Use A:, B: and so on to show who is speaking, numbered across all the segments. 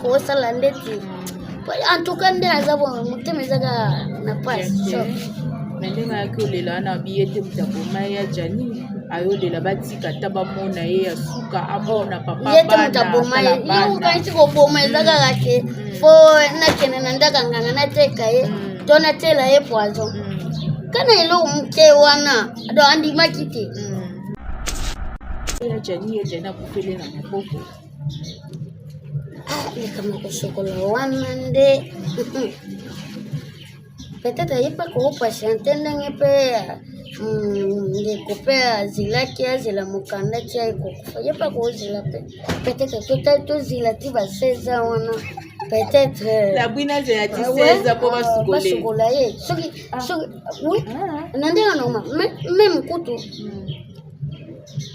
A: kosala ndeti. En tout cas nde naza bongo, motema ezaka na pasi choc.
B: Me ndenge ayaki olela wana, abi ye te moto aboma ye ya Jani, ayolela batika ata bamona ye ya suka, amona papa.
A: Ye te moto aboma ye. Yo okanisi koboma eza kaka ke fo nakende na ndako ya nganga nateka ye to natiela ye poison kana eloko moke wana, donc andimaki te.
B: Ya Jani, ya Jani akufeli na maboko.
A: Ah, likambo kosokola wana nde peut-être ye mpe kopatienter ndenge mpe ndeko mpe azelaki, azela mokanda ti ayekokufa. Ye mpe akozela mpe peut-être tozela ti ba 16 ans wana peut-être.
B: Labwini azela ti 16 ans mpo basukole?
A: Basukola ye soki soki oui, na ndenge normal même kutu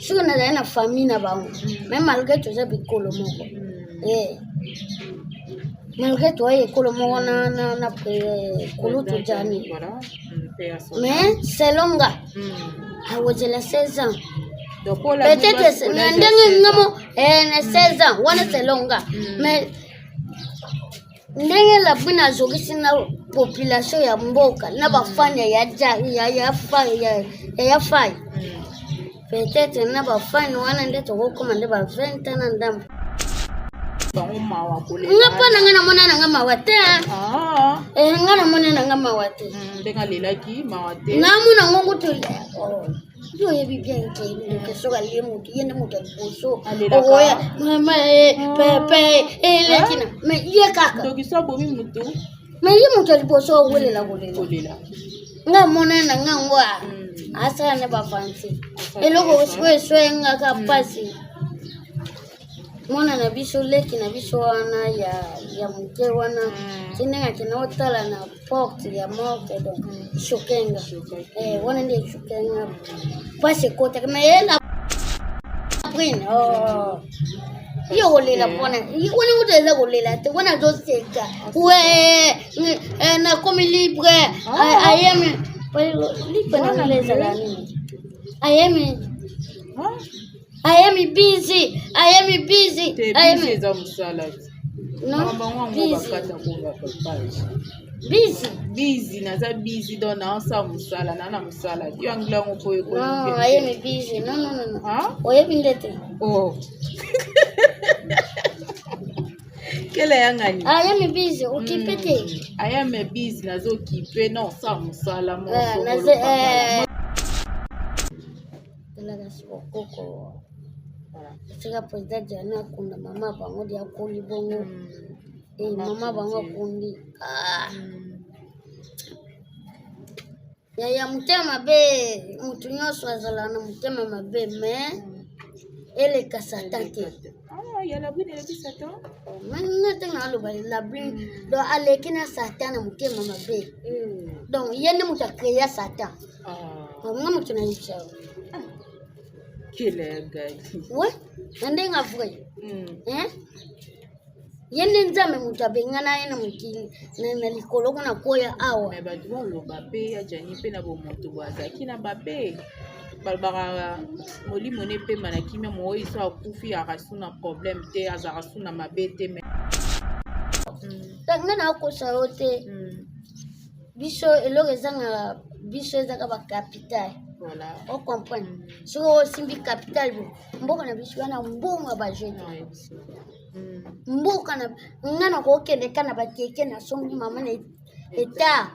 A: soki nazali na famille na bango, mais malgré toza bikolo moko, malgré toya ekolo moko na kulutu Jani, mais selon nga akozela 16 ans peut-être na ndenge ngamo na 16 ans wana, selon nga. Mais ndenge Labrune azongisi na population ya mboka na bafani ya fai, peut-être na bafani wana nde tokokoma nde ba 20 ans na ndambo. Nga mpo na nga namona nanga mawa te. Nga namona nanga mawa te.
B: Ndenge alelaki, mawa te?
A: Namona ngo kutu, yo oyebi bien ke ndoki soki alie motu, ye nde moto ya liboso okoya mama pepe eleki na, mais ye kaka.
B: Ndoki so abomi motu.
A: Mais ye moto ya liboso awelela kolela. Nga mona na nga ngo asala na bafansi eloko sikoyo eswengaka mpasi. Mwana na biso, leki na biso wana ya moke wana, ti ndenge akende otala na porte ya morte, donc choquenga wana nde choquenga mpasi ekotaka. Mais ye Labrune, yo kolela mpona wana kutu eza kolela te, wana azoseka we nakomi libre, ayemi libre na ezala nini, ayemi ayemi busy, ayemi busy.
B: Ayemi eza mosala.
A: Non, busy.
B: Busy, naza busy, donc naosala mosala na mosala yo angila yango mpo.
A: Non, ayemi busy, non, non, non, oyebi nde te.
B: Oh, kela yangani.
A: Ayemi busy, okipe te.
B: Ayame busy, nazokipe na osala mosala.
A: Talaka sokoko esika président Jani akunda mama bango di akoli bongo, mama bango akundi. Ya motema mabe, motu nyonso azala na motema mabe, mais eleka Satan te. Nga ntango aloba Labrune, donc aleki na Satan na motema mabe. Donc ye nde moto acréa Satan. Nga moto nayebisa yo. We na ndenge vrai, ye nde Nzambe moto abengana ye na mokili na likolo kuna koya awa.
B: Me bato baloba mpe ya Jani mpe na bomoto bo azalaki na babe, balobaka molimo ne epema na kimia. Moi so akufi akasu na problème te, azalaka su na mabe te. Me
A: Nga nakosa yo te, biso eloko ezangaka biso ezaka bacapital. Ocomprendre? Soki osimbi capital, bo mboka na biso wana mbongo ya bajeu te. Mboka na nga nakokende ka na bakeke, nasombi mama na eta,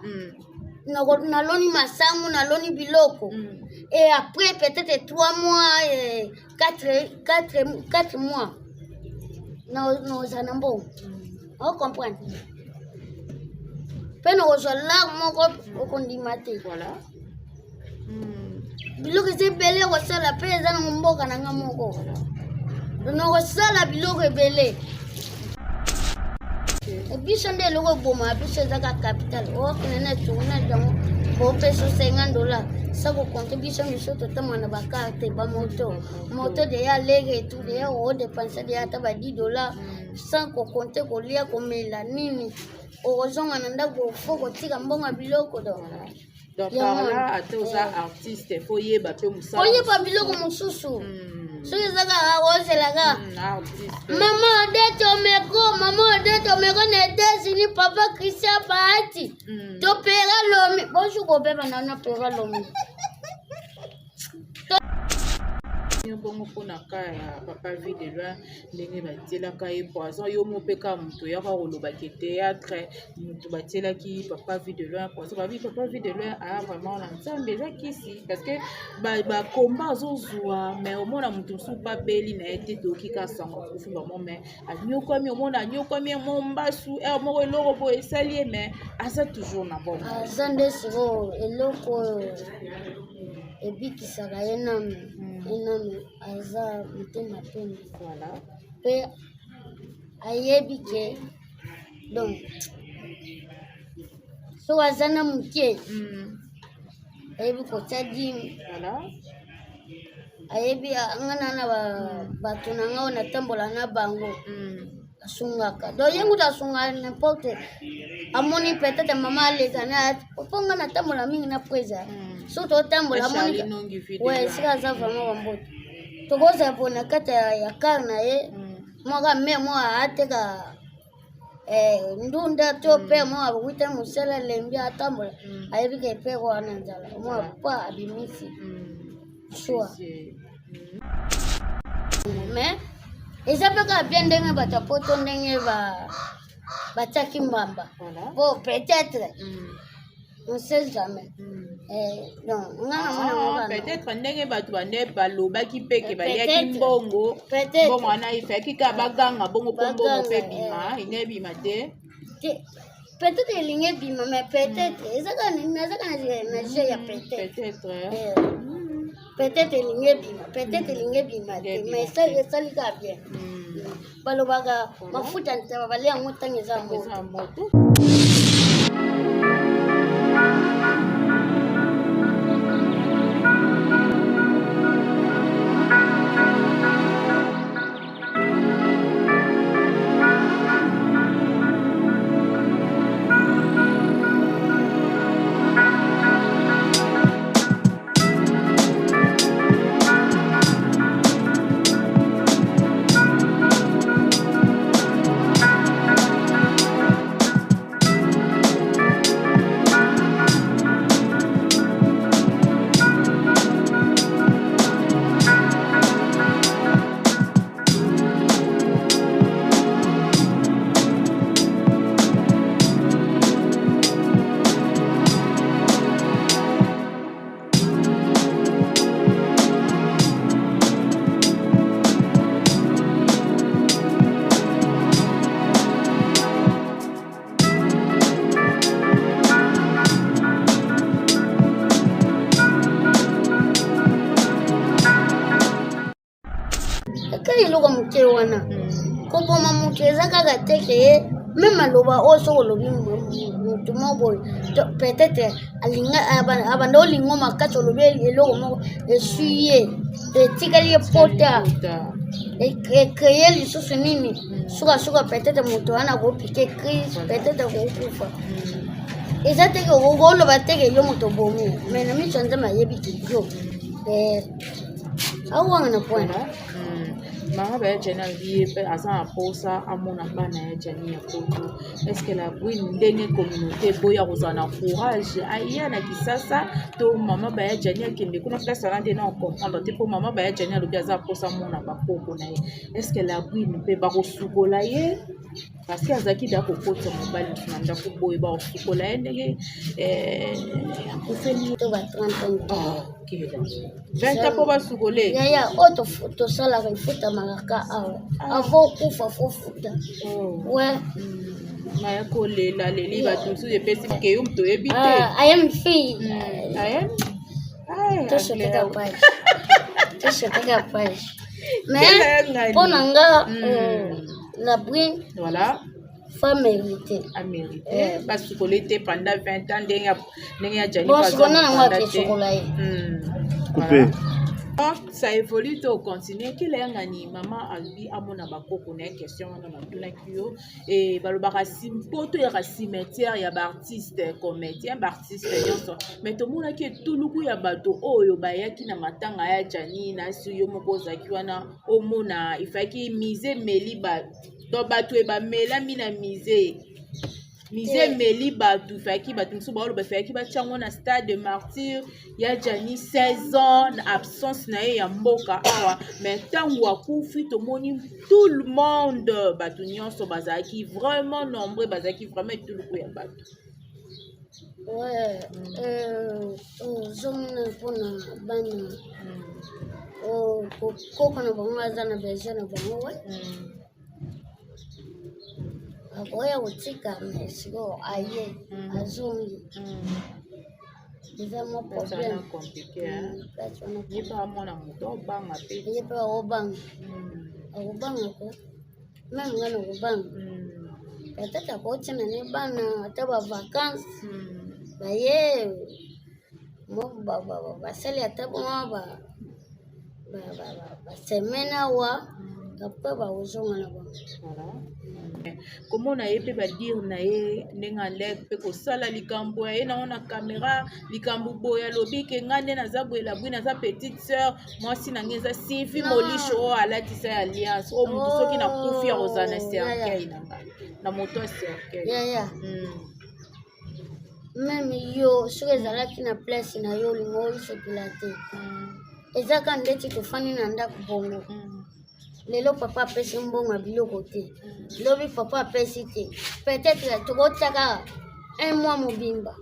A: naloni masangu, naloni biloko, et après peut-être 3 mois, 4 mois nakozala na mbongo. Ocomprendre? Mpe nakozwa lar moko okondima te. Biloko eza ebele kosala mpe eza nango mboka na nga moko, nakosala biloko ebele. Biso nde eloko ebomaka biso ezaka capital. Okende na tournage yango, bopesa 50 dollar sa kocompter. Biso miso totambola na bacarte, bamoto moto deya aller retour deya odépenser deya ata ba 10 dollar, sans kocompter kolia, komela nini. Okozonga na ndako, fo kotika mbongo ya biloko. Donc
B: Donc par là, ata oza artiste, fo yeba mpe mosala.
A: Oyeba biloko mosusu. Soki eza kaka ozelaka mama Odete omeko, mama Odete. Cameroun, États-Unis, papa Christian Bahati. Topera lomi. Bonjour kobeba na na pera lomi.
B: Yo bongo mpona ka ya papa vie de loin ndenge batielaka ye poison yo mo mpe kaka moto oyaka koloba ke théâtre moto batielaki papa vie de loin poison babi papa vie de loin aya vraiment na nzambe eza kisi parce que bakomba azozwa mais omona moto mosusu mpe abeli na ye te toyoki kaka sango akufi bango mais anyokwami omona anyokwami mo mbasu heure moko eloko boye esali ye mais aza toujours na bomoi.
A: Aza nde sikoyo eloko oyo ebikisaka ye nanu ye nanu aza motema pembe.
B: Voilà.
A: Mpe ayebi ke donc soki aza na moke ayebi kotia dime.
B: Voilà.
A: Ayebi nga na bato na nga oyo natambola na bango asungaka. Donc ye ngutu asungaka n'importe amoni peut-être mama aleka na mpo nga natambola mingi na presa soki totambola amoni
B: Charlie Nongi vie de
A: we
B: loin.
A: Esika aza vraiment bambote tokozala po na kati ya car na ye moko me moko ateka ndunda to mpe moko awuta mosala alembi atambola ayebi ke pere wana nzala mwa pa abimisi choix. Mais eza mpe kaka bien ndenge bato ya poto ndenge batiaki mbamba.
B: Voilà.
A: Bon, peut-être, on sait jamais. Donc nga namona yango
B: Ah,
A: kaka.
B: Peut-être ndenge bato bande balobaki mpe ke baliaki
A: Peut-être.
B: mbongo.
A: Peut-être.
B: Mbongo wana efaki kaka baganga bongo mpo mbongo mpe
A: Baganga,
B: bima elingi ebima te.
A: Te, peut-être elingi ebima mais peut-être eza kaka naza kaka na jeu ya peut-être.
B: Peut-être.
A: Peut-être elingi ebima, peut-être elingi ebima te,
B: Ebima
A: mais
B: te.
A: esali kaka bien. Balobaka mafuta ntaba balia yango ntango eza moto.
B: Eza moto.
A: Eka eloko moke wana koboma moto eza kaka te ke ye même aloba oyo soki olobi motu moko boye peut-être alinga abanda olingo makasi olobi eloko moko esui ye etikali ye pota ecréer lisusu nini sukasuka peut-être moto wana akopiquer crise, peut-être akokufa. Eza teke oloba teke yo moto obomi, mais na miso ya Nzambe ayebi ke yo awanga na point.
B: Mama baya Jani alobi ye mpe aza na mposa amona bana ya Jani ya poto. Est-ce la brune ndenge communauté eboya kozala na courage aya na Kisasa to mama baya Jani akende kuna place wana nde na ocomprendre te mpo mama baya Jani alobi aza mposa amona bakoko na ye. Est-ce la brune mpe bakosukola ye parce que azalaki da kokotisa mobali mosu na ndako boye bakosukola ye ndenge akufeli?
A: To ba 30 ans.
B: Ah, 20 ans mpo basukole?
A: Yaya oyo tosalaka efutamaka ka awa avant okufa fo futa we.
B: Maya kolela leli bato mosusu epesi ke yo moto oyebi te.
A: Ah, I am free.
B: Ayem
A: Tosoteka page, tosoteka page, mais mpo na nga la brune
B: voilà
A: fa mérité.
B: Amérité basukole te pendant 20 ans ndenge ya Jani.
A: Bon, sikoyo nango akesukola ye.
C: Coupé.
B: Ça évolue to continue kila yangani mama alobi amona bakoko na ye. Question wana natunaki yo e balobaka poto yaka cimetière ya baartiste comédien, baartiste nyonso, mais tomonaki etuluku ya bato oyo bayaki na matanga ya Jani. Nasi yo moko ozalaki wana omona ifaki mise meli ba Donc bato bamelami na musée, musée emeli bato. Efalaki bato mosusu baoloba efalaki batia yango na Stade de Martyr ya Jani. 16 ans na absence na ye ya mboka awa, mais ntango akufi, tomoni tout le monde, bato nyonso bazalaki vraiment nombreux, bazalaki vraiment etuluku ya bato.
A: Ouais, ozomona mpona bana, koko na bango aza na besoin na bango. We akoya kotika, mais sikoyo aye, azongi, eza mwa problème.
B: Compliqué. Ye mpe mwana moto obanga mpe.
A: Ye mpe akobanga, akobanga ko même nga na kobanga. Peut-être akotina ne bana ata bavacance, baye basali ata mwa basemaine awa, après bakozonga na bango.
B: Komona ye mpe badire na ye ndenge alek mpe kosala likambo ya ye nango na caméra, likambo boye alobi ke ngai nde naza boye, labwi naza petite sœur, mwasi na ngai eza Sylvie Molisho oyo alatisa ya alliance, oyo motu soki nakufi ya kozala na cercueil na ngai, na moto ya cercueil.
A: Yaya, même yo soki ezalaki na place na yo, olingo osepela te. Eza kaka ndeti tofandi na ndako bongo. Lelo papa apesi mbongo ya biloko te, lobi papa apesi te, peut-être tokotiaka un mois mobimba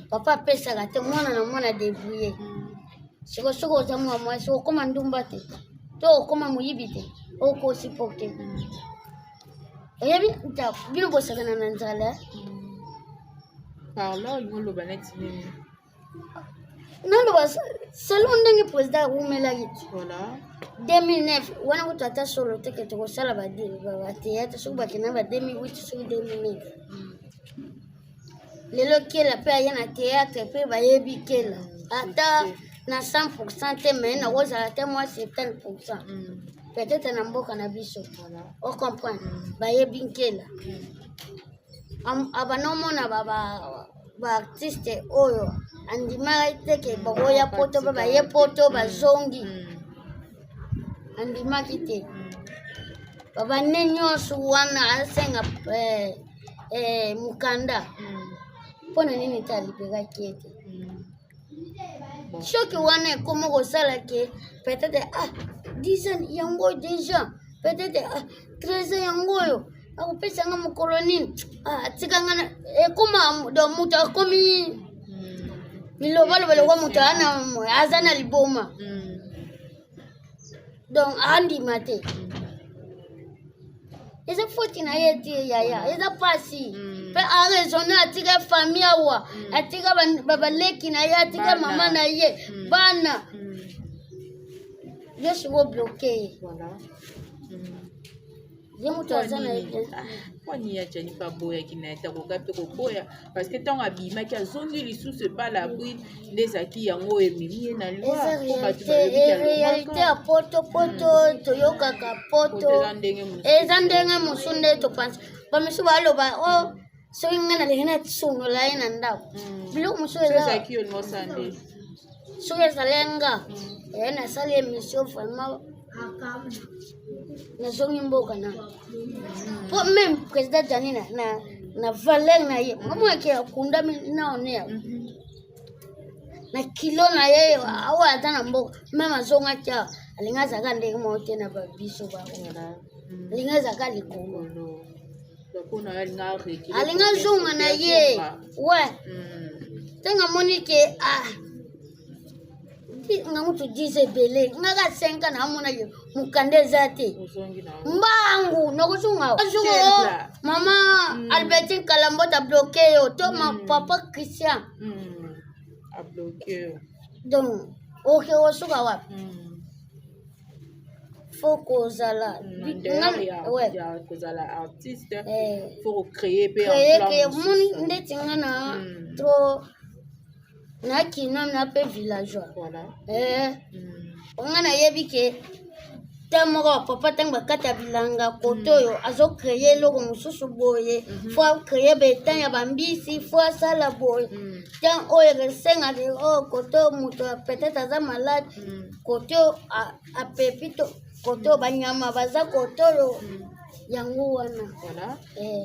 A: papa apesaka te, mwana na mwana débrouille. Siko soki oza mwa mwasi, okóma ndumba te to okóma moyibi te, okosupporte. Oyebi bino bosakana na nzala.
B: Par là olingi oloba neti nini?
A: Naloba selon ndenge président awumelaki te. 2009 wana kutu ata solo te ke tokosala bathéâtre. Soki bakenda ba 2008, soki 2009, lelo Kela mpe aya na théâtre mpe bayebi Kela ata na 100 te, mais nakozala te mwa 70 peut-être na mboka na biso. Ocomprendre, bayebi Nkela. Abana omona baartiste oyo andimaki te ke bakoya Poto mpe baye Poto, bazongi, andimaki te. Babane nyonso wana asenga mokanda mpona nini te, aliberaki ye te. Soki wana ekómi kosala ke peut-être 10 ans yango déjà, peut-être 13 ans yango oyo akopesanga mokolo nini, atikanga ekóma. Donc moto akomi bilobaloba lokwa moto aza na liboma. Donc andima te, eza foti na ye te yaya, eza pasi mpe araisonne. Atika famille awa, atika baleki na ye, atika mama na ye, bana. Yo siko bloquer ye, ye moto aza na ye bien.
B: Kwani ya Jani mpe aboyaki na ye te, akoka mpe koboya parce que ntango abimaki, azongi lisusu epa la brune, nde ezalaki yango oyo ememi ye na
A: loi. Réalité ya Poto. Poto toyokaka, Poto eza ndenge mosu nde topansa. Bamisu baloba o soki ngai nalingi nasundola ye na ndako, biloko mosusu
B: eza.
A: Soki ezali nga, ye nasali émission vraiment, nazongi mboka na po même président Jani na valeur na ye, omonaki akundami na honneur na kilo na ye awa aza na mboka. Même azongaki awa, alingi azalaka ndenge moko te na babiso bao, alingi azalaka likolo, alingi azonga na ye. We ntango amoni ke nga mutu 10 ebele, ngaka 5 na amona ye mokanda eza te, mbangu nakozonga. Azonga, mama Albertine Kalambota bloqué yo to ma papa Christian. Donc oke osuka wapi? Faut kozala
B: Kozala artiste, faut créer
A: mpe. Moni ndeti nga na trop na kino na mpe villageois, nga nayebi ke ta moko papa ntango bakata bilanga kote oyo azocréer eloko mosusu boye, faut acréer betan ya bambisi, faut asala boye. Tan oyo esengaka oyo kote oyo moto peut-être aza malade, kote oyo apepi, to kote oyo banyama baza, kote oyo. Yango wana.
B: Voilà.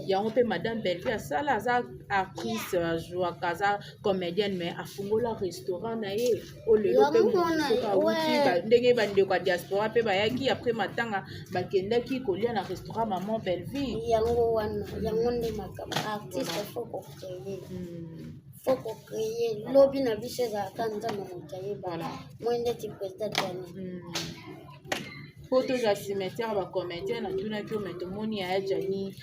B: Yango mpe madame Bellevue asala, aza actrice, azwaka, aza comédienne, mais afungola restaurant na ye. Oyo lelo mpe
A: Yango wana,
B: soki awuti ndenge bandeko ya diaspora mpe bayaki après matanga, bakendaki kolia na restaurant maman Bellevue.
A: Yango wana, yango nde makambo. Artiste, faut kocréer, faut kocréer. Lobi na biso ezalaka Nzambe moto ayeba. Moi ndeti président Dani.
B: Po tozwa cimetière bacomédien, natunaki yo, me tomoni ya Jani,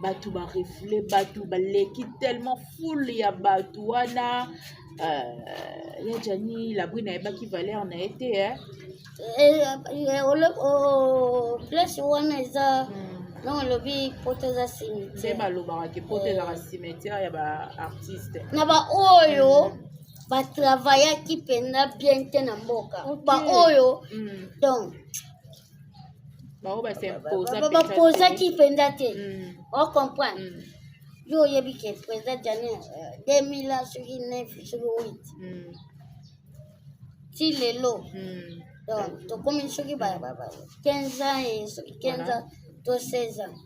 B: bato barefule, bato baleki tellement, foule ya bato wana. Ya Jani Labrine ayebaki valeur na ye te, eh?
A: Place wana eza, donc olobi poto eza
B: nde
A: cimetière.
B: Balobaka ke poto ezalaka cimetière ya baartiste.
A: Na baoyo batravaillaki mpenza bien te na mboka, baoyo donc
B: bao basimposa.
A: Bapozaki mpenza te, ocomprendre? Yo oyebi ke président Jani, 2000 ans, soki 9, soki 8, ti lelo, donc tokomi soki ba 15 ans e soki 15 ans to 16 ans.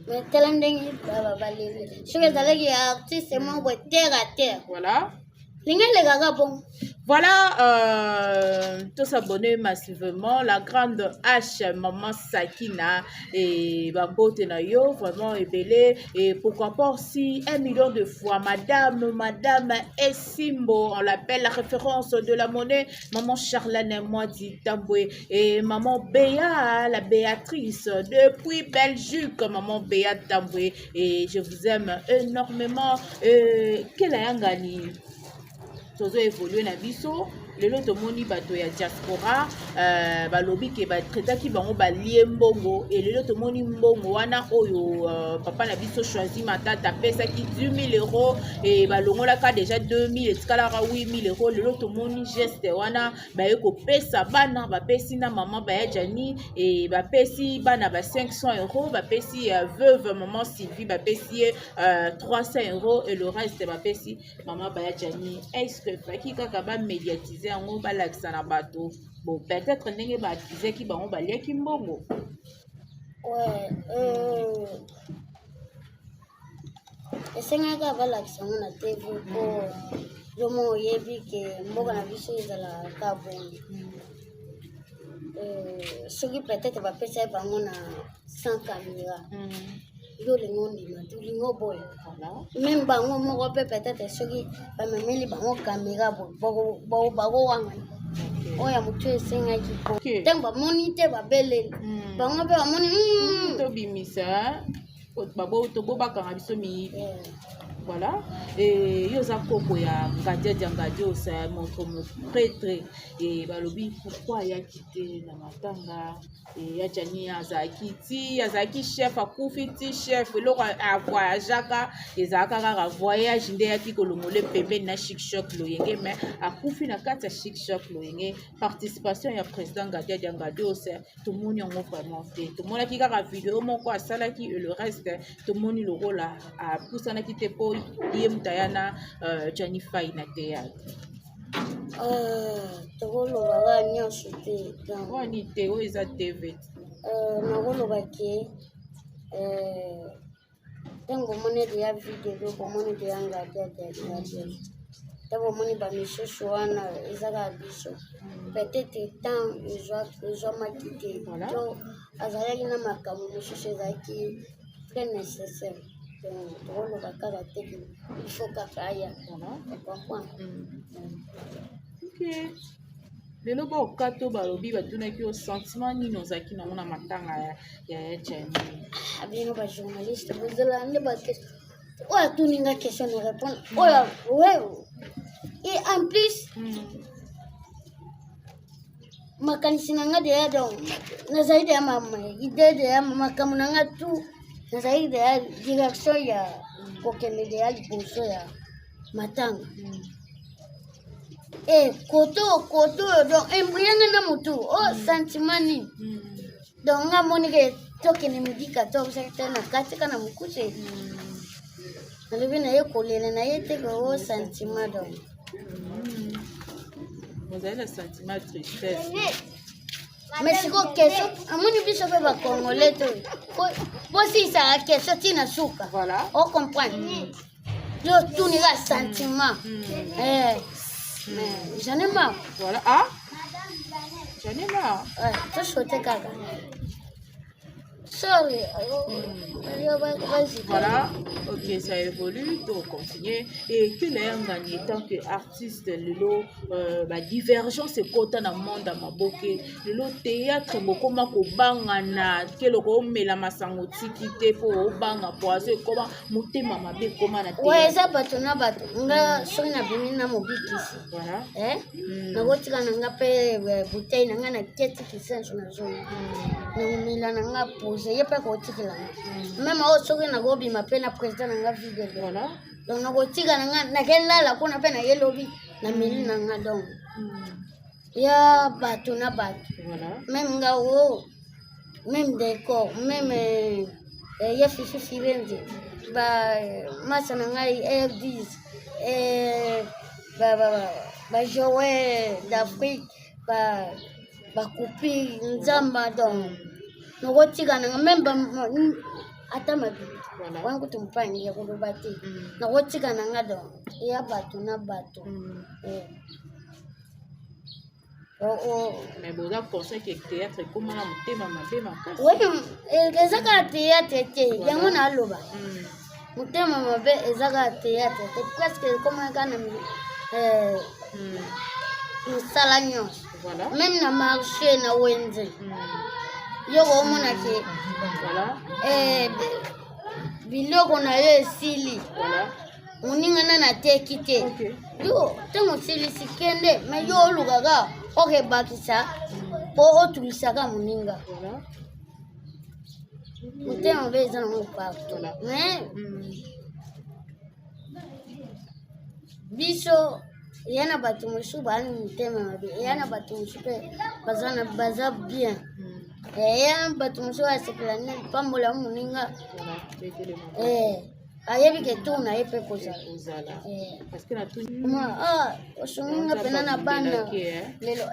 A: Mais tala ndenge baleli. Soki ezalaki ya artiste moko boye terre à terre, ndenge elekaka bongo.
B: Voilà, tous abonnés massivement. La grande H, Maman Sakina et Bambote na yo, vraiment ebele. Et pourquoi pas aussi 1 million de fois, Madame, Madame Essimbo, on l'appelle la référence de la monnaie, Maman Charlène Moadi Tamboué et Maman Béa, la Béatrice, depuis Belgique, Maman Béa Tamboué. Et je vous aime énormément. Quelle est tozo évolue na biso? Lelo tomoni bato ya diaspora balobi ke batraitaki bango, balie mbongo. E lelo tomoni mbongo wana oyo papa na biso Choisi Matata apesaki 10 000 euros, e balongolaka déjà 2 000, etikalaka 8 000 euros. Lelo tomoni geste wana, baye kopesa bana, bapesi na mama Baya Jani, e bapesi bana ba 500 euros, bapesi veuve maman Sylvie, bapesi ye 300 euros, et le reste bapesi mama Baya Jani. Est ce que faki kaka bamédiatise yango, balakisa na bato? Bon, peut-être ndenge baakizaki bango, baliaki mbongo.
A: Ouais, esengaka balakisa yango na TV, mpo yo mo oyebi ke mboka na biso ezalaka bongo. Soki peut-être bapesa ye bango na sans caméra, yo olingi ondima te, olingi oboya. Même bango moko mpe, peut-être soki bamemeli bango caméra boye, bakowangana. Oyo ya motu esengaki po ntango bamoni te, babeleli bango mpe bamoni.
B: Tobimisa, tobo bakanga biso miyibi. Voilà. Et yo oza koko ya Ngadia Ngadia, osa moto prêtre, e balobi pourquoi ayaki te na matanga ya Jani? Azalaki ti azalaki chef, akufi ti chef. Eloko avoyageaka ezalaka kaka voyage nde eyaki kolongola pembeni na Chic Choc Loyenge, mais akufi na kati ya Chic Choc Loyenge. Participation ya président Ngadia dia Ngadios, tomoni yango vraiment te. Tomonaki kaka video moko asalaki et le reste tomoni lokola apusanaki te, mpo ye moto aya na Jani Fai na théâtre.
A: Tokoloba kaka nyonso te.
B: Wani te, oyo eza TV.
A: Nakoloba ke ntango bomoni deya video, bomoni deya Ngadia Ngadia, ntango bomoni bamisusu wana, eza kaka biso. Peut-être temps ezwamaki te, to azalaki na makambo mosusu ezalaki très nécessaire. Donc tokoloba kaka te il faut kaka aya, comprendre.
B: Ok, lelo baokato balobi, batunaki yo sentiment nini ozalaki nango na matanga ya Jani?
A: Bino bajournaliste bozala nde baquestion oyo atuni nga question na répondre oyo. Ouais, et en plus makanisi na nga deya, donc nazali deya idée, deya makambo na nga tout, nazali deya direction ya kokende deya liboso ya matanga. E koto koto oyo, donc embrouillanga na motu o sentiment nini. Donc nga moni ke tokende midi 14 te na kati ka na mokuse, nalobi na ye kolela na ye te ke o sentiment, donc
B: Ozali na sentiment tristesse.
A: Mais sikoyo question, amoni biso mpe bacongolais to Bosilisaka question ti na suka.
B: Voilà.
A: Ocomprendre. Yo otuni kaka sentiment. Eh, mais j'en ai marre.
B: Voilà. Ah, j'en ai marre.
A: Ouais, tosote kaka. Sorry. Yo, vas-y.
B: Voilà, ok, ça évolue, donc continue. Et que l'air ngani tant que artiste, lelo, bah, divergence ekota na monde ya maboke, lelo théâtre bokoma kobangana, keloko omela masango tiki te po obanga poison ekoma motema mabe ekoma na
A: Ouais, eza bato na bato. Nga soki nabimi na mobikisi.
B: Voilà.
A: Eh? Nakotika na nga mpe bouteille na nga na keti kisenso na zonga. Nakomela na nga pose, ye mpe akotikela nga. Meme oyo soki nakobima mpe na président na nga vide.
B: Voilà.
A: Donc nakotika na nga nakelala kuna mpe naye lobi na meli na nga donc. Ya bato na bato.
B: Voilà.
A: Même nga o même décor, même ye Fifi Firenze, ba masa na ngai R10, ba Joël d'Afrique, ba bakupi nzamba donc nakotika na nga même ata mabe.
B: Voilà.
A: Wana kutu mopangi ya koloba te. Nakotika na nga donc ya bato na bato. Eh. Oh, oh.
B: Mais boza conscient que théâtre ekoma na motema mabe makasi.
A: Oui, eza kaka théâtre te, yango naloba. Motema mabe eza kaka théâtre te, presque ekoma kaka na misala nyonso.
B: Voilà.
A: Même na marché na wenze. Yo komona ke
B: Voilà.
A: biloko na yo esili.
B: Voilà.
A: Moninga nani ateki te.
B: Ok.
A: Yo ntango osilisi kende, mais yo olukaka okebakisa mpo otulisaka moninga.
B: Voilà.
A: Motema mabe eza nango partout.
B: Voilà.
A: Mais biso eya na bato mosusu baa na motema mabe, eya na bato mosusu mpe baza bien. Eya na bato mosusu asepela nde pambola moninga.
B: Voilà. Betele mama.
A: Ayebi ke tour na ye mpe kozala.
B: Kozala. Parce que na tout
A: Ma, ah, osungi nga mpena na bana lelo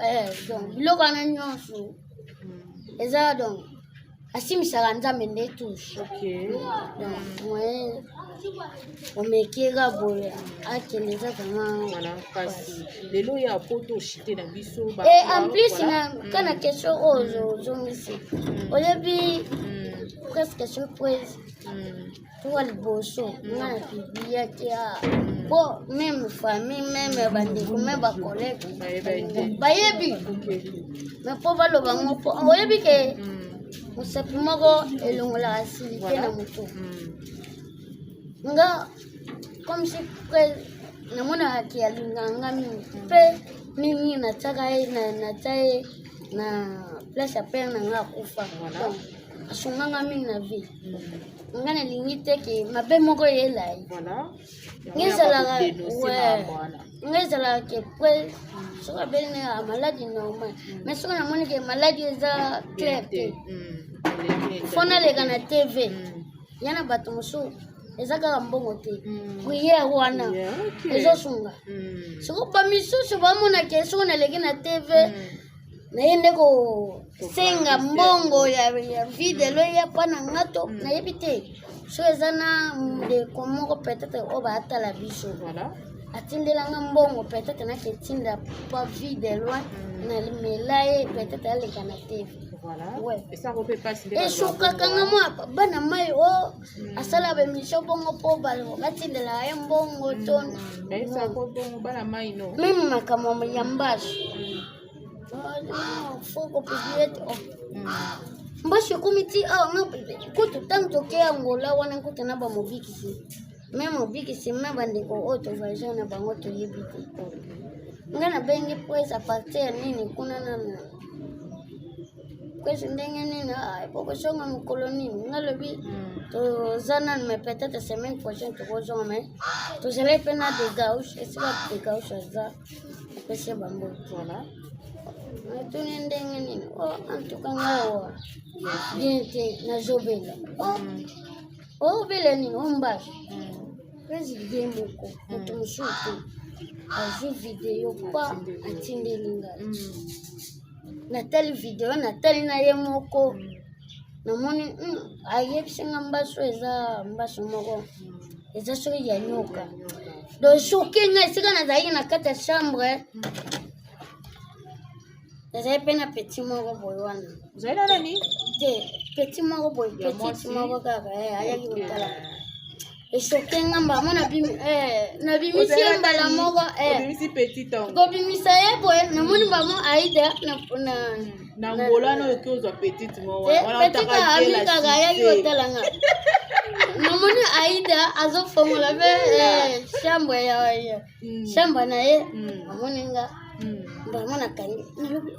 A: donc biloko wana nyonso eza donc asimisaka Nzambe nde touche.
B: Ok.
A: Donc moyen omeki ka boye akende eza vraiment
B: Voilà, kasi lelo ya poto chité na biso ba
A: Et en plus
B: voilà.
A: na ka na question oyo ozongisi, oyebi presque surprise tuwa liboso nga na publiaki a po même famille, même bandeko, même bacollègue
B: Bayebi te.
A: Bayebi.
B: Ok.
A: Mais mpo baloba ngo, mpo oyebi ke mosapi moko elongolaka sili te na motu. Nga comme si namonaka ke alingaka nga mingi mpe mingi, natiaka ye natia ye na place ya père na nga akufa.
B: Voilà.
A: Donc asunganga mingi na vie. Nga nalingi te ke mabe moko eyela ye.
B: Voilà.
A: Nga ezalaka ouais. Nga ezalaka ke pre soki abeli na maladie normal, mais soki namoni ke maladie eza clair te, fo naleka na TV. Ya na bato mosusu eza kaka mbongo te, prière wana ezosunga. Soko bamisusu bamona ke soki naleki na TV, naye nde kosenga mbongo ya videlo ya mpa na nga to nayebi te. So eza na ndeko moko peut-être oyo baatala biso
B: Voilà.
A: atindelanga mbongo, peut-être nake etinda pa Vue de Loin, namela ye, peut-être aleka na TV.
B: Voilà.
A: Ouais.
B: Esako mpe mpasi nde.
A: Esukakanga mwa bana mai o asala baémission bongo mpo batindelaka ye mbongo to
B: Esako bongo bana mai no.
A: Même makambo ya mbasu, faut kopublier te. Mbasu ekomi ti awa. Nga kutu ntango toke Angola wana, kutu na bamobikisi, me mobikisi, me bandeko oyo tovoyage na bango toyebi te. Nga nabengi presse à partir ya nini kuna nana presse ndenge nini bokozonga mokolo nini? Nga lobi toza nanu, mais peut-être semaine prochaine tokozonga. Mais tozalaki mpe na Degauche, esika Degauche aza, apesi ye bango.
B: Voilà.
A: Natuni ndenge nini? O en tout cas ngai awa bien te, nazobela. O obela nini? O mbasu. Président moko, moto mosusu te, azwi video pa atindeli ngai. Natali video, natali na ye moko. Namoni ayebisi nga mbasu eza mbasu moko eza soki ya nyoka. Donc soki nga esika nazalaki na kati ya chambre nazali mpe na petit moko boye wana.
B: Ozali na nani?
A: Te, petit moko boye, petit moko kaka eh, ayaki kotala. Esoke nga mbala nabimisi ye mbala moko kobimisa ye boye namoni bango aida
B: na ngola na oyoki ozwa petite
A: moko ami kaka ayaki kotala nga namoni aida azofongola mpe chambre ya chambre na ye amoni nga mbala nakangi nalobi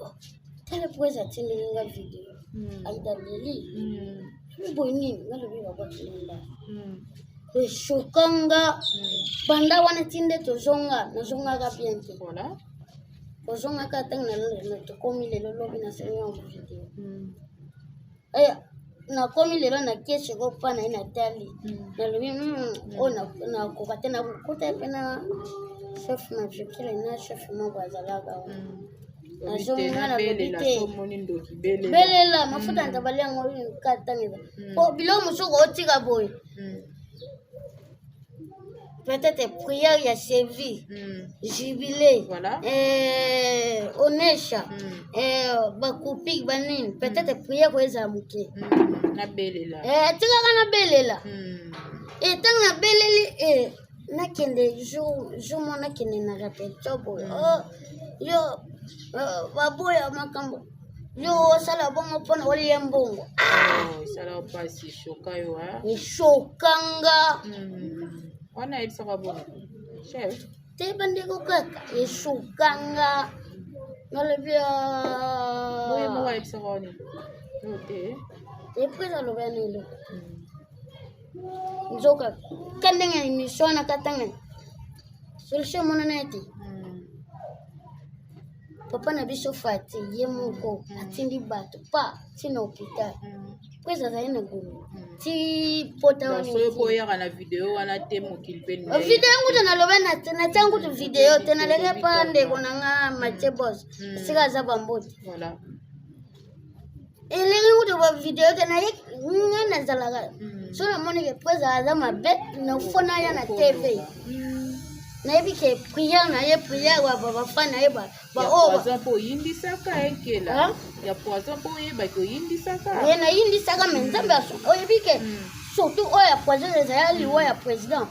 A: tala po eza atindeli nga video aida leli boye nini nalobi babwaki nga eshoka nga banda wana ti nde tozonga nazongaka bien te kozongaka ntango na tokomi lelo lobi nasali yango video nakomi lelo nakie sikoyo mpa na ye natali nalobi oyo nakoka te nakokota ye mpe na chef na jokile na chef moko azalaka wana nazonga nalobi te belela mafuta mm. ntabali yango katangeza po mm. biloko mosusu otika boye mm. peut-être prière ya sevi jubilé
B: voilà.
A: eh, onesha eh, bakupi banini peut-être prière koyo ezala moke
B: nabelela
A: eh, tikaka nabelela ntango nabeleli eh, nakende jour jour moko nakende na repetition boye oh, yo oh, baboya makambo yo osala bongo mpona olia mbongo
B: ah! esala mpasi eshoka yo
A: eshokanga
B: wana ayebisaka bongo chef
A: te bandeko kaka eshokanga nalobi
B: boye moko ayebisaka wani yo te
A: epres alobi ana eloko nzoka ka ndenge ya émission wana ka ntango solution emonana ete papa na biso fati ye moko atindi bato pa ti na hôpital po ezazali na gulu ti pota
B: wanaoyaka na video wana te mokili mpe
A: video yango te naloba natia ngutu video te naleke pa ndeko na nga matie bos esika aza bambote elengi kutu ba video te naye nga nazalaka mm. so namoni ke prese aza mabe nafo naya na tv mm. nayebi ke prière na ye prière bafa na ye
B: baoyo mpo oyindisaka ekela ya poison mpo oyebaki oyindisaka
A: ye nayindisaka me nzambe oyebi ke mm. surtout oyo ya poison ezala liwa ya président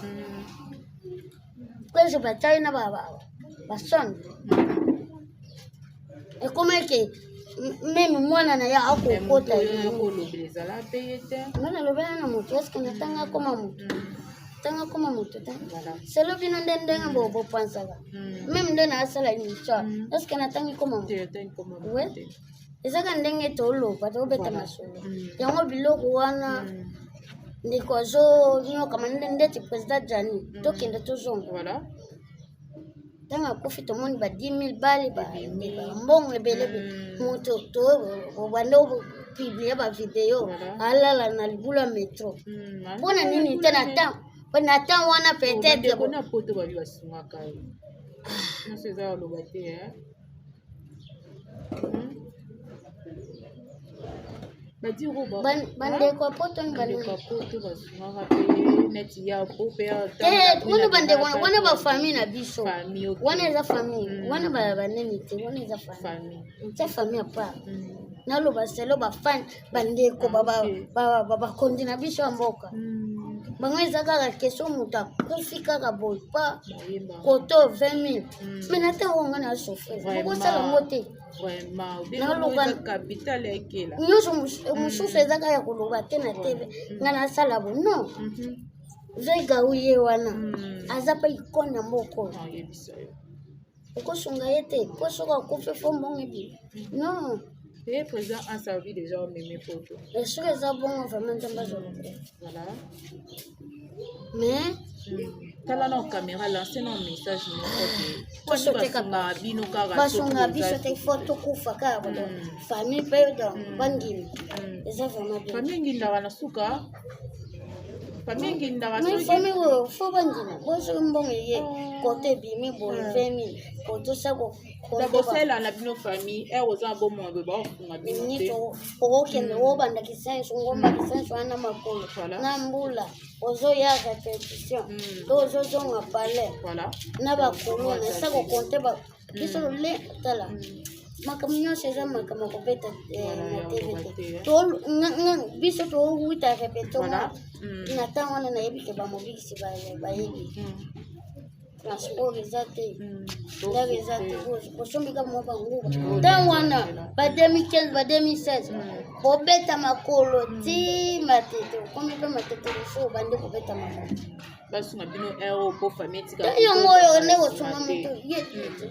A: prese batiaki na basonde ekomaki meme mwana na ye akokota nga nalobela na moto eske natanga akoma moto tanga akoma moto te selo bino nde ndenge bopansaka meme nde naasala émission eske natangi koma moto we ezaka ndenge toloba tobeta masolo yango biloko wana ndeko azonyokama ndeti président jani tokende tozonga ntango akufi tomoni ba 10 000 bale mbongo ebele moto obanda opublie bavideo alala na libulu ya metro mpona nini te na temps na temps wana peut-être
B: na poto babi basungaka ye nyonso eza koloba te
A: Bandeko ya poto
B: poto basungaka mpe neti ya po mpe
A: wana bandeko wana bafamille na biso wana eza famille wana banini te wana eza famille tia famille apart naloba selo bafani bandeko bakonzi na biso ya mboka bango eza kaka question moto akufi kaka boye pa koto 20 000 mais na ntango nga na souffrir okosala yango te nyonso mosusu eza kaka ya koloba te na tv nga nasala bo non vega ye wana aza mpe ikone ya mboka oyo okosunga ye te mpo soki akufi fo mbongo ebima non
B: Eh, président Ansa déjà omemi poto.
A: Soki eza bongo vraiment nzambe azwa lokumu.
B: Voilà.
A: Mais
B: tala na caméra lance na message moko te basungaka bino kaka
A: basunga biso te fo tokufa kaka bato famille mpe donc bandimi eza vraiment bien
B: famille engindaka na suka. Famille engindaka soki.
A: Famille oyo fo bandima bo soki mbongo eye kote ebimi boye 20 000 kote osako
B: bosalela na bino famille ere oza na bomoi boye bakofunga bino te.
A: Okokende obanda kisenso, ngomba kisenso wana makolo na mbula, ozoya répétition to ozozonga palais na bakolona esa kokonte biso le tala makambo nyonso eza makambo ya kobeta na tv te. Biso towuta répétition na ntango wana, nayebi ke bamobikisi bayebi transport eza te, ndako eza te, bosombika mwa banguba. Ntango wana ba 2015, ba 2016, bobeta makolo ti Matete, okomi mpe Matete mosusu, obandi kobeta makolo.
B: Basunga bino ere oyo mpo famille etika.
A: Yango oyo nde kosunga moto.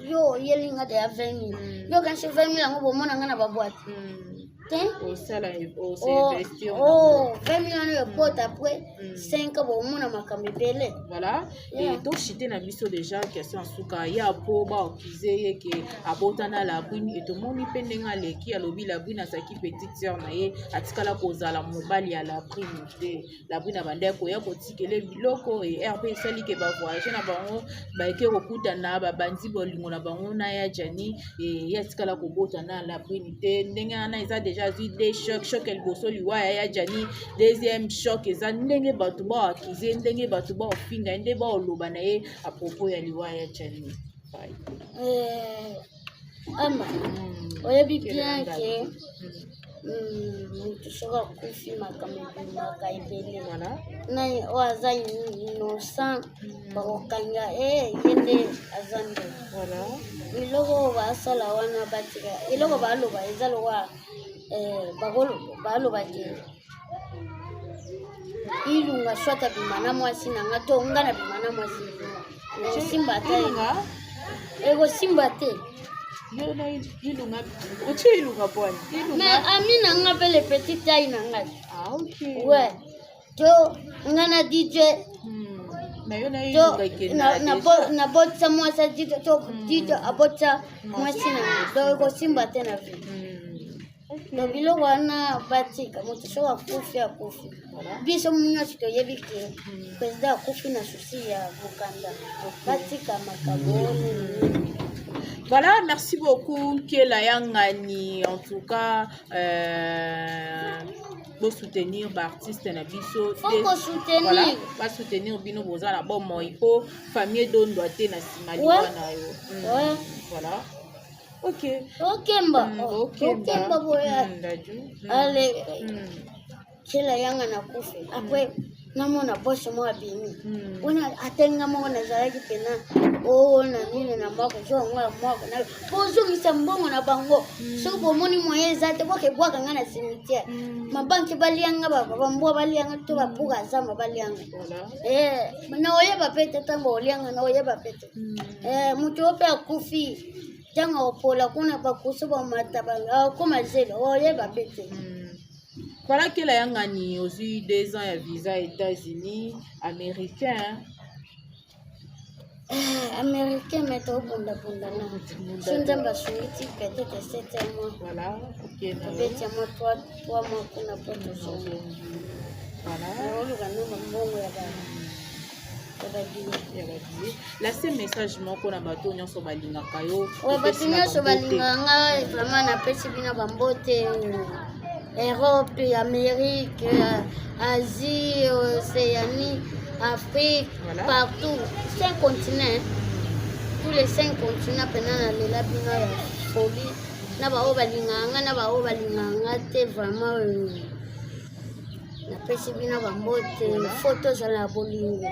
A: Yo oyelinga deya 20 000, yo kanisi 20 000 yango bomona nga na baboîte te.
B: Osala osinvestir.
A: Oh, 20 000 wana ekota après 5 ans, bomona makambo ebele.
B: Voilà. E toshite na biso déjà question ya suka ya po baaccuser ye ke abotana Labrune. E tomoni mpe ndenge aleki alobi Labrune azalaki petite sœur na ye, atikala kozala mobali ya Labrune te. Labrune abandaki koya kotikele biloko e rp esali ke bavoyage na bango, bayeke kokutana, babandi bolingo na bango na ya Jani. E ye atikala kobota na Labrune te. Ndenge wana eza déjà azwi deux choc: choc ya liboso, liwa ya Jani; deuxième choc eza ndenge bato baaccuser, ndenge bato baofinga ye, nde baoloba na ye à propos ya liwa ya Jani.
A: Ama oyebi bien ke motu soki akufi, makambo ebimaka ebele. Na oyo aza innocent, bakokanga e ye nde aza nde. Biloko oyo basala wana, batika. Eloko baloba eza lokwa baloba ke Ilunga soit abima na mwasi na nga to nga na bima na mwasi, ekosimba te, ekosimba te.
B: Yo na Ilunga, otie Ilunga bwani?
A: Mais ami na nga mpe le petit taille na ngai.
B: Ah, ok.
A: Ouais, to nga na DJ.
B: Na yo na
A: to
B: Ilunga ekendaka déjà.
A: Nabotisa mwasi ya DJ to DJ abotisa mwasi na ngai, donc ekosimba te na vie. Donc biloko wana batika. Moto soki akufi, akufi. Biso nyonso toyebi ke président akufi na souci ya mokanda. Batika makambo nini.
B: Voilà, merci beaucoup Nkela Yangani. En tout cas, bosoutenir baartiste na biso.
A: Faut kosoutenir.
B: Voilà, basoutenir bino, boza na bomoi mpo famille edondwa te na nsima liwa na yo. Voilà. Ok.
A: Okemba.
B: Okemba.
A: Okemba boya.
B: Ndaju.
A: Ale Kela Yanga nakufi, après namona boso moko abimi wana, atenga moko nazalaki pena oo na nini na mwako zo yango ya mwako na bozongisa mbongo na bango. Soki bomoni moyen eza te, boke bwaka nga na cimetière, mabanki balianga, bambwa balianga to bapuka zamba balianga. Na oyeba pe te ntango olianga, na oyeba pe te. Moto oyo mpe akufi, ntango opola kuna, bakusu bamata, akoma zelo, oyeba pe te.
B: Voilà, Kela Yangani, ozwi 2 ans ya visa États-Unis américain.
A: Américain, mais tobundabunda na so Nzambe asungi ti peut-être septième mois.
B: Voilà, ok na yo.
A: Tobeti yango 3 mois kuna po tozonga. Oluka no bambongo ya babillet.
B: Ya babillet. Lase message moko na bato nyonso balingaka yo.
A: Oyo bato
B: Opesi na
A: nyonso
B: bango te.
A: balingaka nga vraiment, napesi bino bambote. Europe, Amérique, Asie, Océanie, Afrique, partout, cinq continents, tous les cinq continents mpena nalela bino ya folie, na baoyo balingaka nga, na baoyo balingaka nga te. Vraiment, napesi bino bambote. Fo tozala na bolingo.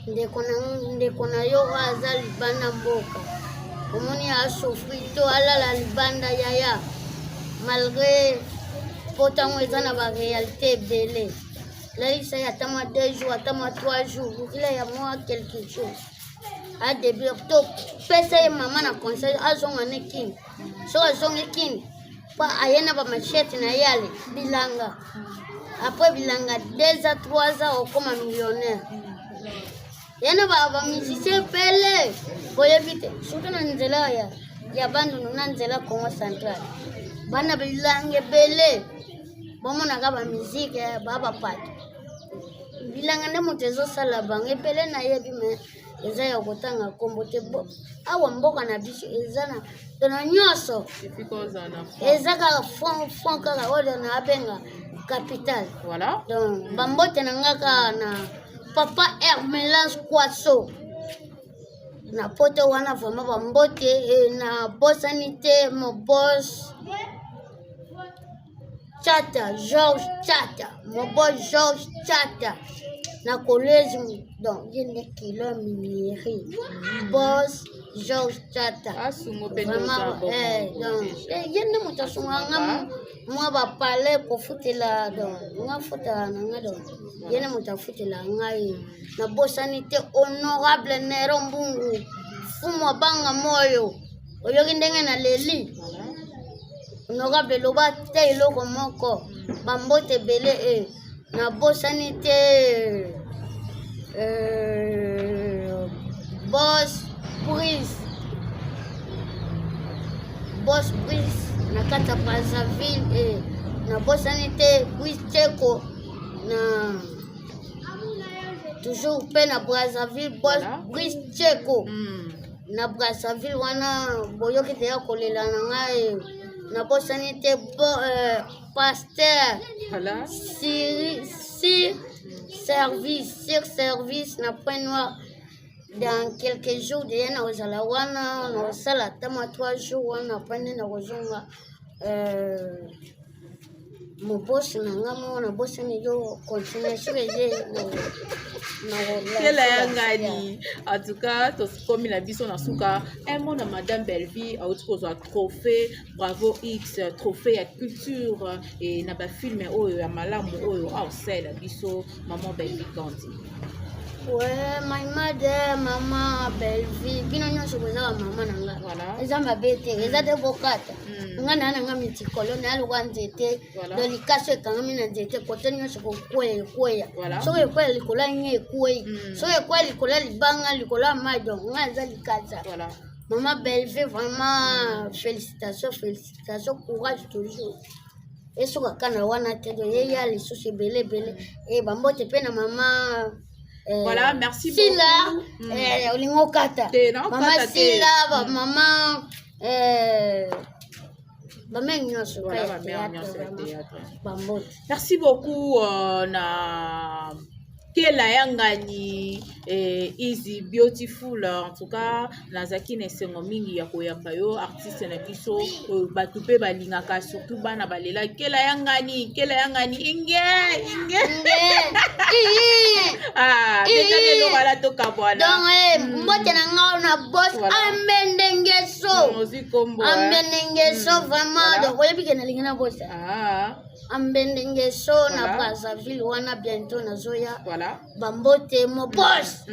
A: Ndeko na yo oyo aza libanda mboka, omoni asouffrir to alala libanda, yaya, malgré po ntango eza na baréalité ebele, lalisa ye ata mwa 2 jours, ata mwa 3 jours, lukila ya mwa quelque chose adébut to pesa ye mama na conseil azonga ne Kini. Soki azongi Kini, mpo aye na bamachete na ye, ale bilanga, après bilanga 2 ans, 3 ans, okoma millionnaire. Ye na bamusicien ebele boyebi te, surtout na nzela ya Bandundu, na nzela Congo Central, bana bilanga ebele bomonaka bamusike baa bapato. Bilanga nde moto ezosala bango ebele, nayebi, me eza ya kotanga nkombo te. Awa mboka na biso eza na tona nyonso, eza kaka fond fond kaka oyo na abenga capital.
B: Voilà.
A: Donc bambote na nga kaka na papa Hermelance Kwaso na poto wana, vraiment bambote. Na bosani te mo boss Chata, George Chata, mon boss George Chata na Kolwezi. Donc ye nde kilo minieri, boss George Chata.
B: Vraiment,
A: donc ye nde moto asungaka nga mwa bapale kofutela. Donc nga futela na nga, donc ye nde moto afutela ngai. Nabosani te honorable Nero Mbungu, fumu abanga moyo. Oyoki ndenge naleli, honorable, loba te eloko moko. Bambote ebele. Nabosani te boss Prise, boss Prise na kati ya Brazzaville. Nabosani te Prise Teko na toujours mpe na Brazzaville, boss Prise Teko na Brazzaville wana. Boyoki deya kolela na ngai. Nabosani te pasteur sir service, sir service na Point Noir. Dans quelques jours deya nakozala wana, nakosala ata mwa 3 jours wana, apres nde nakozonga. Mobosi na nga moko nabosani yo, continuation eze.
B: Kela ya ngani. En tout cas, tokomi na biso na suka. Mona madame Bellevie auti kozwa trophée Bravo X, trophée ya culture e na bafilm oyo ya malamu oyo aosalela biso maman Bellevie Kandi.
A: Ouais, my mother, mama Bellevie, bino nyonso boza bamama na nga. Eza mabe te, eza te bokata. Nga na nga mitikolo na lokwa nzete, do likaso ekangami na nzete, kote nyonso kokweya ekweya. Soki ekweya likolo ya nye ekwei, soki ekweya likolo ya libanga, likolo ya mai, donc nga eza likasa. Mama Bellevie, vraiment félicitations, félicitations, courage toujours. Esuka na wana te, do yeya lisusu ebele ebele. Bambote mpe na mama
B: Voilà, merci.
A: Sila olingi okata mama Sila, bamama bamere nyonso. Bambote.
B: Merci beaucoup na Kela ya ngani, Easy Beautiful. En tout cas, nazalaki na esengo mingi ya koyamba yo, artiste na biso oyo bato mpe balingaka, surtout bana balela Kela ya ngani, Kela ya ngani, inge inge. Ah, betaka eloko ala tokabwana.
A: Donc mbote na nga na boss Ambendenge so.
B: Ozwi kombo.
A: Ambendenge so, vraiment. Donc oyebi ke nalingi na bosa Ambendenge so na Brazzaville wana, bientôt nazoya. Bambote mo boss.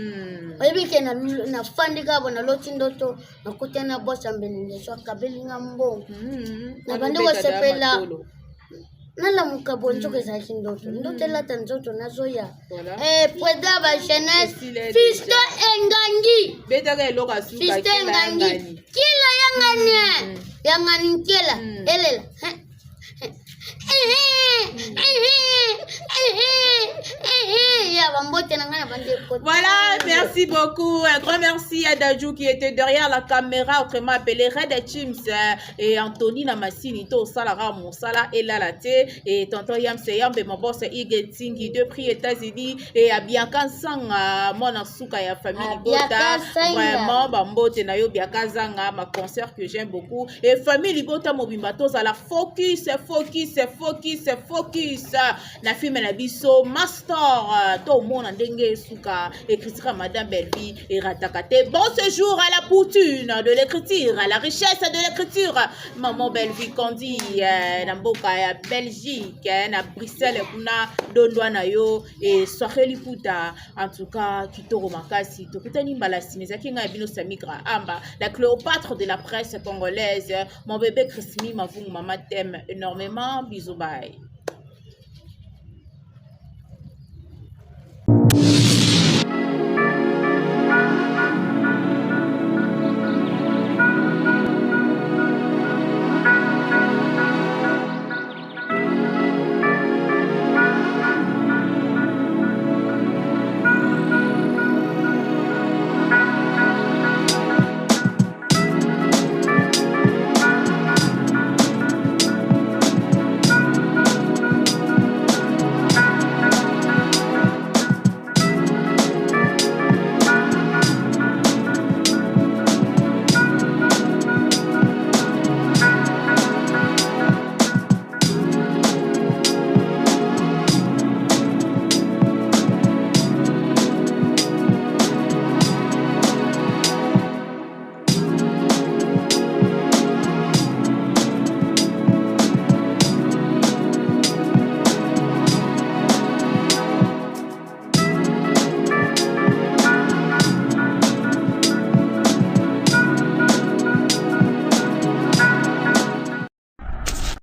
A: Oyebi ke nafandi kaka bo, naloti ndoto, nakutani na boss Ambendenge so, akabeli nga mbongo. Nabandi kosepela, nalamuka bo, nzoka ezalaki ndoto, ndoto elata nzoto, nazoya. Président ba jeunesse, Fisto Engangi.
B: Betaka eloko.
A: Fisto Engangi, kila yangani yangani nkela elela. Ya bambote na ngai na bandeko.
B: Voilà, merci beaucoup. Un grand merci à Dajou qui était derrière la caméra, autrement appelé Red Chims, et Anthony Namassini, to Salara Moussala et Lalate, et tonton Yam Seyambe, mon boss Ige Tingi, depuis États-Unis, et à Bianca Sanga, mon Asuka ya famille Libota. Vraiment, bambote na yo, Bianca Zanga, ma concert que j'aime beaucoup. Et famille Libota mobimba, tozala focus, focus, focus, focus. Na film na biso Master, tomona ndenge esuka. Écriture ya madame Bellevie erataka te. Bon séjour à la poutine de l'écriture, à la richesse de l'écriture, maman Bellevie Kandi, na mboka ya Belgique, na Bruxelles kuna, dondwa na yo e soirée liputa. En tout cas, kitoko makasi. Tokutani mbala nsima. Ezalaki ngai ya bino Samigra Amba, la Cléopâtre de la presse congolaise. Mon bébé Chrismi Mavungu, mama t'aime énormément. Bisous, bye.